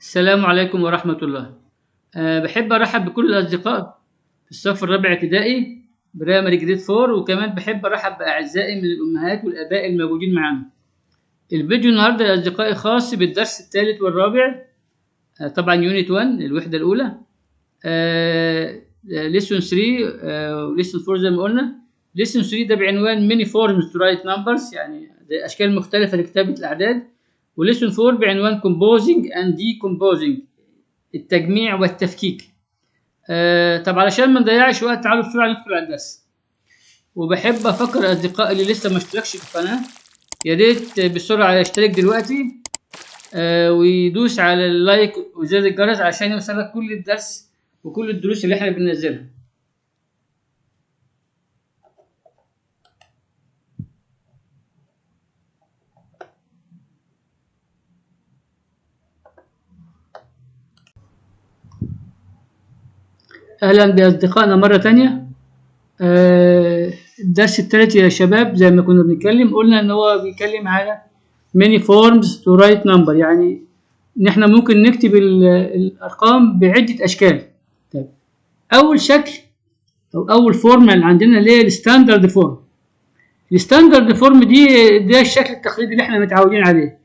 السلام عليكم ورحمة الله. بحب أرحب بكل الأصدقاء في الصف الرابع ابتدائي primary grade 4، وكمان بحب أرحب بأعزائي من الأمهات والآباء الموجودين معانا. الفيديو النهاردة يا أصدقائي خاص بالدرس الثالث والرابع، طبعا unit 1 الوحدة الأولى، lesson 3 و lesson 4 زي ما قلنا. lesson 3 ده بعنوان many forms to write numbers، يعني أشكال مختلفة لكتابة الأعداد، و lesson 4 بعنوان composing and decomposing، التجميع والتفكيك. طب علشان ما نضيعش وقت تعالوا بسرعة ندخل على الدرس. وبحب أفكر أصدقائي اللي لسه ما اشتركش في القناة يا ريت بسرعة يشترك دلوقتي، ويدوس على ال like وزر الجرس عشان يوصلك كل الدرس وكل الدروس اللي احنا بننزلها. اهلا باصدقائنا مرة تانية. الدرس الثالث يا شباب زي ما كنا بنتكلم قلنا ان هو بيتكلم على many forms to write number، يعني ان احنا ممكن نكتب الارقام بعده اشكال. طيب اول شكل او اول form اللي عندنا اللي هي ال standard form. ال standard form دي ده الشكل التقليدي اللي احنا متعودين عليه،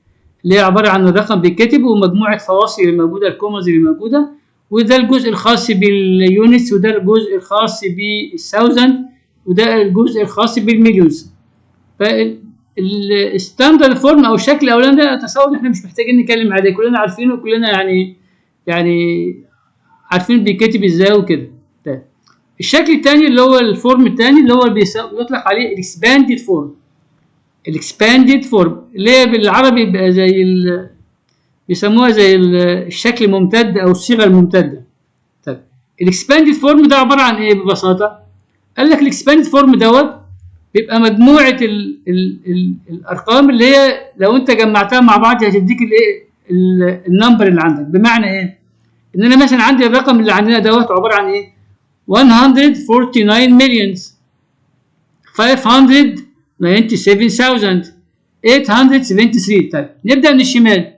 اللي هي عبارة عن الرقم بيتكتب ومجموعة فواصل اللي موجودة، ال commas اللي موجودة، وده الجزء الخاص بال units، وده الجزء الخاص بال thousand، وده الجزء الخاص بال millions. فال standard form او الشكل الاولاني ده اتصور ان احنا مش محتاجين نتكلم عليه، كلنا عارفينه وكلنا يعني عارفين بيتكتب ازاي وكده. طيب الشكل الثاني اللي هو ال form الثاني اللي هو بيطلق عليه ال expanded form. ال expanded form اللي هي بالعربي بيبقى زي بيسموها زي الشكل الممتد او الصيغة الممتدة. طيب ال expanded form ده عبارة عن ايه ببساطة؟ قال لك ال expanded form دوت بيبقى مجموعة ال ال ال الارقام اللي هي لو انت جمعتها مع بعض هتديك الايه ال number اللي عندك. بمعنى ايه؟ ان انا مثلا عندي الرقم اللي عندنا دوت عبارة عن ايه؟ 149 millions 597,873. طيب نبدا من الشمال.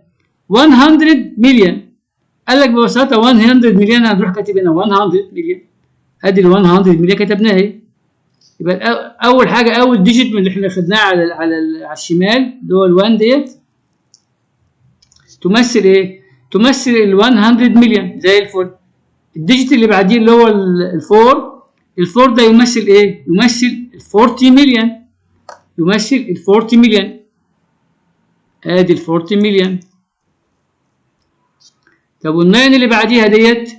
100 مليون، قال لك ببساطة 100 مليون هنروح كاتب هنا 100 مليون، ادي ال 100 مليون كتبناها اهي. يبقى اول حاجة اول digit من اللي احنا خدناها على الشمال اللي هو ال 1 ديت تمثل ايه؟ تمثل ال 100 مليون زي الفل. ال digit اللي بعديه اللي هو ال four، ال four ده يمثل ايه؟ يمثل ال 40 مليون، يمثل ال 40 مليون، ادي ال 40 مليون. طب وال nine اللي بعديها ديت،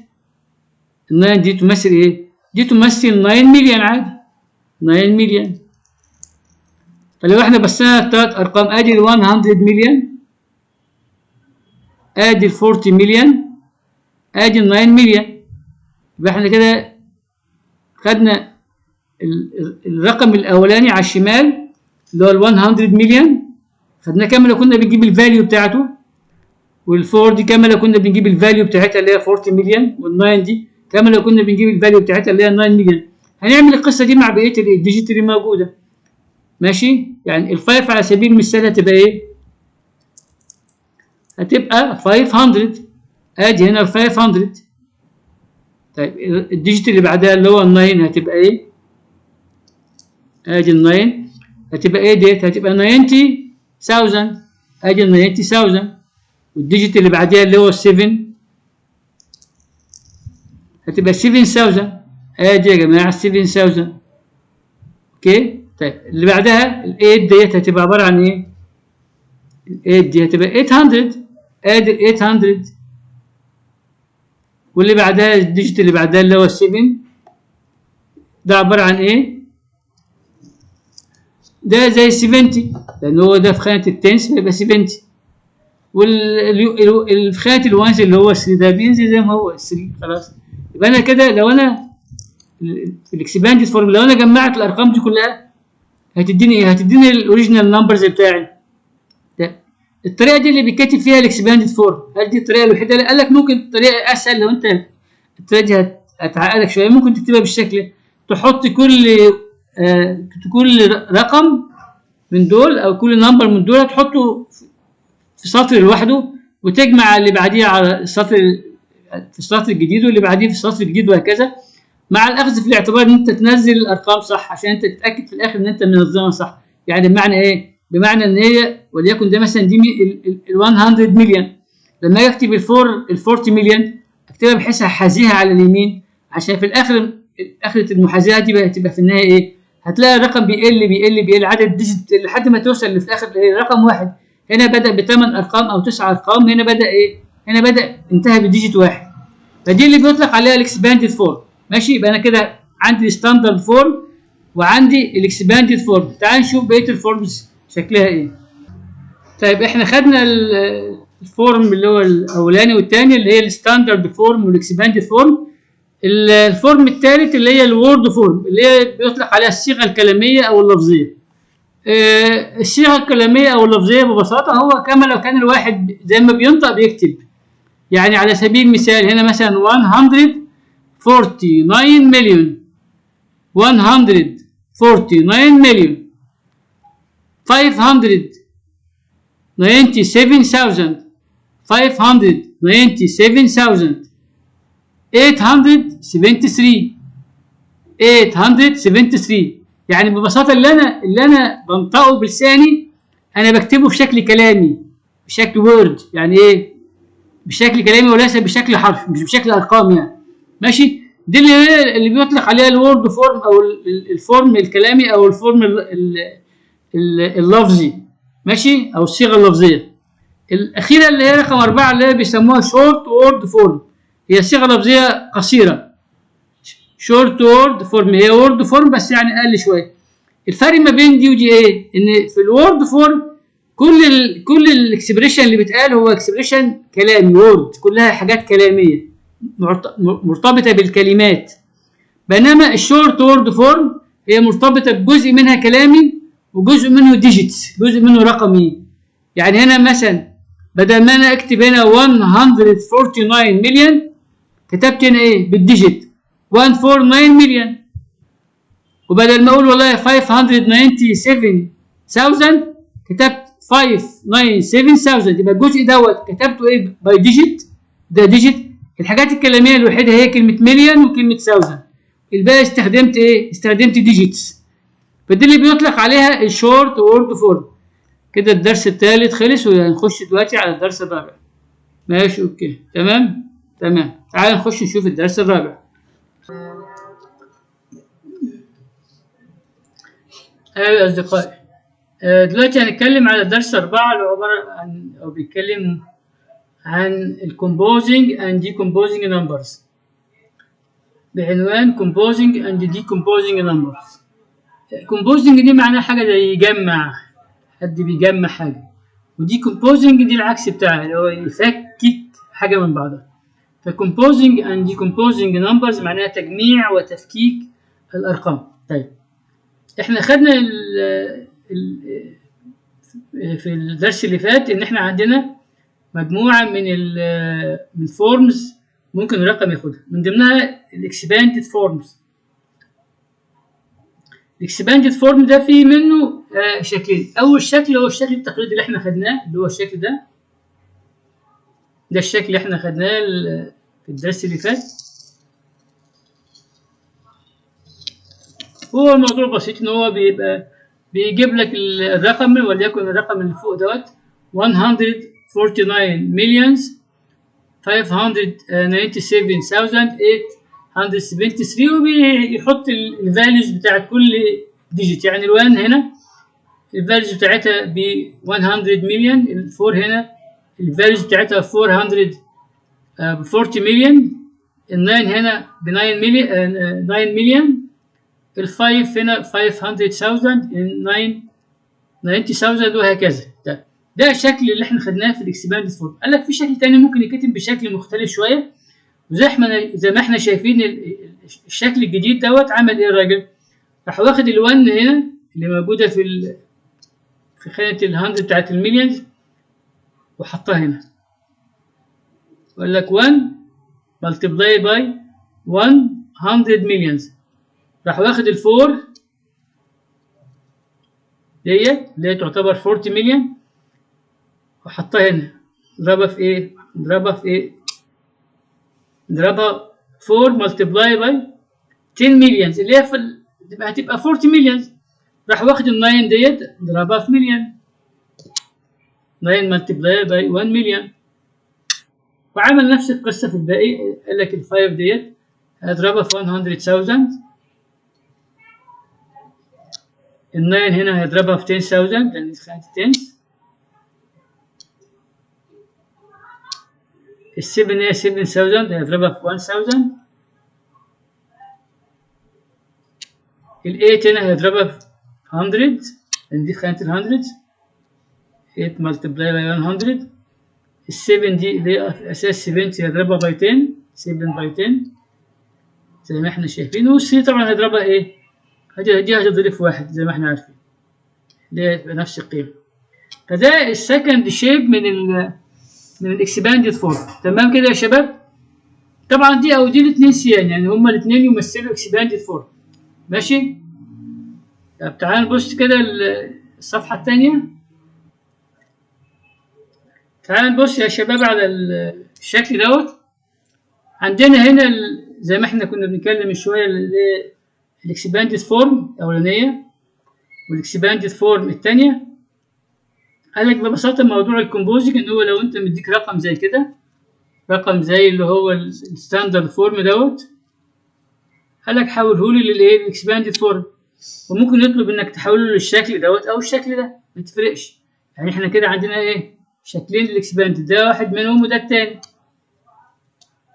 ال nine دي تمثل ايه؟ دي تمثل 9 مليون عادي، 9 مليون. فلو احنا بصينا الثلاث ارقام، ادي ال 100 مليون، ادي ال 40 مليون، ادي ال 9 مليون. يبقى احنا كده خدنا الرقم الاولاني على الشمال اللي هو ال 100 مليون، خدناه كامل لو كنا بنجيب ال value بتاعته، وال four دي كمان لو كنا بنجيب ال value بتاعتها اللي هي 40 مليون، وال nine دي كمان لو كنا بنجيب ال value بتاعتها اللي هي 9 مليون. هنعمل القصة دي مع بقية ال digit اللي موجودة. ماشي؟ يعني ال five على سبيل المثال هتبقى ايه؟ هتبقى 500، ادي هنا ال 500. طيب ال digit اللي بعدها اللي هو ال nine هتبقى ايه؟ ادي ال nine هتبقى ايه ديت؟ هتبقى 90,000، ادي ال 90,000. وال digit اللي بعديها اللي هو 7 هتبقى 7000، ادي يا جماعة 7000. okay؟ طيب اللي بعدها ال 8 ديت هتبقى عبارة عن ايه؟ ال 8 دي هتبقى 800، ادي ال 800. واللي بعدها ال digit اللي بعدها اللي هو 7 ده عبارة عن ايه؟ ده زي 70 لان هو ده في خانه ال tens فيبقى 70. وال في خانه ال ones اللي هو 3 ده بينزل زي ما هو 3 خلاص. يبقى انا كده لو انا في ال expanded form لو انا جمعت الارقام دي كلها هتديني ايه؟ هتديني ال original numbers بتاعي. ده الطريقة دي اللي بيتكتب فيها ال expanded form، هل دي الطريقة الوحيدة؟ لا، قال لك ممكن طريقه اسهل، لو انت الطريقة دي هتعقدك شوية ممكن تكتبها بالشكل، تحط كل رقم من دول او كل number من دول تحطه في سطر لوحده وتجمع اللي بعديها على السطر في السطر الجديد، واللي بعديه في السطر الجديد، وهكذا، مع الاخذ في الاعتبار ان انت تنزل الارقام صح عشان انت تتاكد في الاخر ان انت منظمها صح. يعني بمعنى ايه؟ بمعنى ان هي وليكن ده مثلا دي ال 100 مليون، لما اجي اكتب ال four ال 40 مليون اكتبها بحيث احاذيها على اليمين، عشان في الاخر اخره المحاذاة دي بقى تبقى في النهاية ايه؟ هتلاقي الرقم بيقل بيقل بيقل، عدد digit لحد ما توصل في الاخر رقم واحد. هنا بدا بثمان ارقام او تسع ارقام، هنا بدا ايه؟ هنا بدا انتهى ب digit واحد. فدي اللي بيطلق عليها ال expanded form. ماشي؟ يبقى انا كده عندي standard form وعندي ال expanded form. تعال نشوف بقية ال forms شكلها ايه. طيب، احنا خدنا ال form اللي هو الاولاني والثاني، اللي هي ال standard form وال expanded form. ال form الثالث اللي هي ال word form، اللي هي بيطلق عليها الصيغة الكلامية او اللفظيه. الصيغة الكلامية او اللفظية ببساطة هو كما لو كان الواحد زي ما بينطق بيكتب. يعني على سبيل المثال هنا مثلا 149 مليون، 149 مليون 597,000، 597,873، 873. يعني ببساطة اللي انا بنطقه بلساني انا بكتبه بشكل كلامي، بشكل word. يعني ايه؟ بشكل كلامي وليس بشكل حرف، مش بشكل ارقام يعني. ماشي؟ دي اللي هي اللي بيطلق عليها ال word form او ال form الكلامي او ال form اللفظي، ماشي؟ او الصيغة اللفظيه. الاخيرة اللي هي رقم 4، اللي هي بيسموها short word form، هي صيغة لفظية قصيره. short word form هي word form بس يعني اقل شويه. الفرق ما بين دي ودي ايه؟ ان في ال word form كل ال expression اللي بيتقال هو expression كلامي، word، كلها حاجات كلامية مرتبطة بالكلمات، بينما ال short word form هي مرتبطة بجزء منها كلامي وجزء منه digits، جزء منه رقمي. يعني هنا مثلا بدل ما انا اكتب هنا 149 مليون، كتبت هنا ايه؟ بال digit 149 مليون. وبدل ما اقول والله 597,000، كتبت 597,000. يبقى الجزء دوت كتبته ايه؟ by digit، ده digit. الحاجات الكلامية الوحيدة هي كلمة مليون وكلمه thousand، الباقي استخدمت ايه؟ استخدمت digits. فدي اللي بيطلق عليها ال short word form. كده الدرس الثالث خلص، وهنخش دلوقتي على الدرس الرابع. ماشي؟ okay، تمام. تعال نخش نشوف الدرس الرابع. ايوه يا اصدقائي، دلوقتي هنتكلم على درس 4، اللي هو عبارة عن أو بيتكلم عن ال composing and decomposing numbers، بعنوان composing and decomposing numbers. composing دي معناها حاجة زي يجمع، حد بيجمع حاجة، و decomposing دي العكس بتاعها، اللي هو يفكك حاجة من بعضها. ف composing and decomposing numbers معناها تجميع وتفكيك الأرقام. طيب، احنا خدنا ال في الدرس اللي فات ان احنا عندنا مجموعة من forms ممكن الرقم ياخدها، من ضمنها ال expanded forms. ال expanded form ده فيه منه شكلين. اول شكل هو الشكل التقليدي اللي احنا خدناه، اللي هو الشكل ده. ده الشكل اللي احنا خدناه في الدرس اللي فات. هو الموضوع بسيط، ان هو بيبقى بيجيب لك الرقم، وليكن الرقم اللي فوق دوت 149 millions 597,873، وبيحط ال values بتاعت كل digit. يعني ال1 هنا ال values بتاعتها ب 100 مليون، ال4 هنا ال values بتاعتها 440 مليون، ال9 هنا ب 9 مليون، 9 مليون، ال5 هنا 500,000، ال9 90,000، وهكذا. ده الشكل اللي احنا خدناه في ال expanded form. قال لك في شكل تاني ممكن يتكتب بشكل مختلف شويه، وزي ما احنا شايفين الشكل الجديد دوت عمل ايه الراجل؟ راح واخد ال1 هنا اللي موجودة في خانه ال100 بتاعت ال millions وحطها هنا، وقال لك 1 multiply by 100 millions. راح واخد ال four ديت اللي هي تعتبر 40 مليون وحطها هنا، نضربها في ايه؟ نضربها في ايه؟ نضربها 4 multiply by 10 millions اللي هي في هتبقى 40 millions. راح واخد ال 9 ديت نضربها في مليون، 9 multiply by 1 مليون. وعمل نفس القصة في الباقي، قال لك ال 5 ديت هضربها في 100,000، ال 9 هنا هيضربها في 10,000 لأن دي خانة ال tens، ال 7 هي 7,000 هيضربها في 1,000، ال 8 هنا هيضربها في 100 لأن دي خانة ال 100، 8 multiply by 100، ال 7 دي اللي هي في أساس 70 هيضربها by 10، 7 by 10 زي ما احنا شايفين. وال 3 طبعا هيضربها ايه؟ دي هتضرب في 1 زي ما احنا عارفين، اللي هي نفس القيمة. فده ال second shape من ال expanded form. تمام كده يا شباب؟ طبعا دي او دي الاثنين سيان، يعني هما الاثنين يمثلوا expanded form. ماشي؟ طب تعال نبص كده الصفحة الثانية. تعال نبص يا شباب على الشكل دوت. عندنا هنا زي ما احنا كنا بنتكلم من شوية ال expanded form الاولانية وال expanded form الثانية. قال لك ببساطة موضوع ال composing ان هو لو انت مديك رقم زي كده، رقم زي اللي هو ال standard form دوت، قال لك حوله لي للايه؟ لل expanded form. وممكن يطلب انك تحوله للشكل دوت او الشكل ده، ما تفرقش. يعني احنا كده عندنا ايه؟ شكلين لل expanded، ده واحد منهم وده التاني.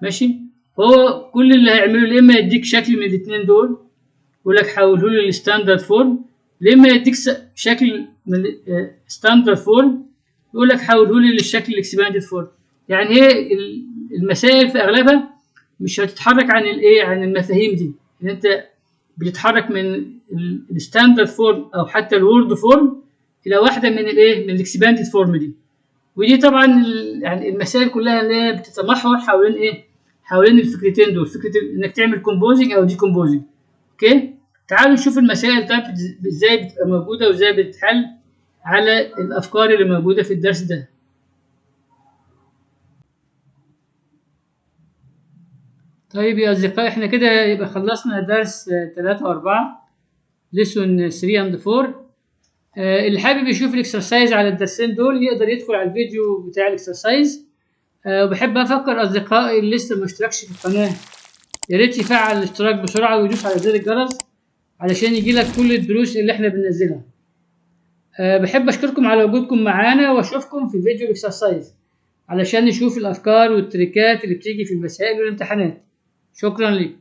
ماشي؟ هو كل اللي هيعمله يا اما يديك شكل من الاثنين دول يقول لك حوله لي لل standard form، يا اما يديك شكل من standard form يقول لك حوله لي للشكل ال expanded form. يعني هي المسائل في اغلبها مش هتتحرك عن الايه؟ عن المفاهيم دي، ان انت بتتحرك من ال standard form او حتى ال word form الى واحدة من الايه؟ من ال expanded form دي. ودي طبعا يعني المسائل كلها اللي هي بتتمحور حوالين ايه؟ حوالين الفكرتين دول، فكرة انك تعمل composing او decomposing. okay؟ تعالوا نشوف المسائل طيب ازاي بتبقى موجودة وازاي بتتحل على الافكار اللي موجودة في الدرس ده. طيب يا اصدقائي، احنا كده يبقى خلصنا درس 3 و4، lesson 3 and 4. اللي حابب يشوف ال exercise على الدرسين دول يقدر يدخل على الفيديو بتاع ال exercise. وبحب افكر اصدقائي اللي لسه ما اشتركش في القناة يا ريت يفعل الاشتراك بسرعة ويدوس على زر الجرس علشان يجيلك كل الدروس اللي احنا بننزلها. بحب اشكركم على وجودكم معانا، واشوفكم في فيديو ال exercise علشان نشوف الافكار والتريكات اللي بتيجي في المسائل والامتحانات. شكرا لكم.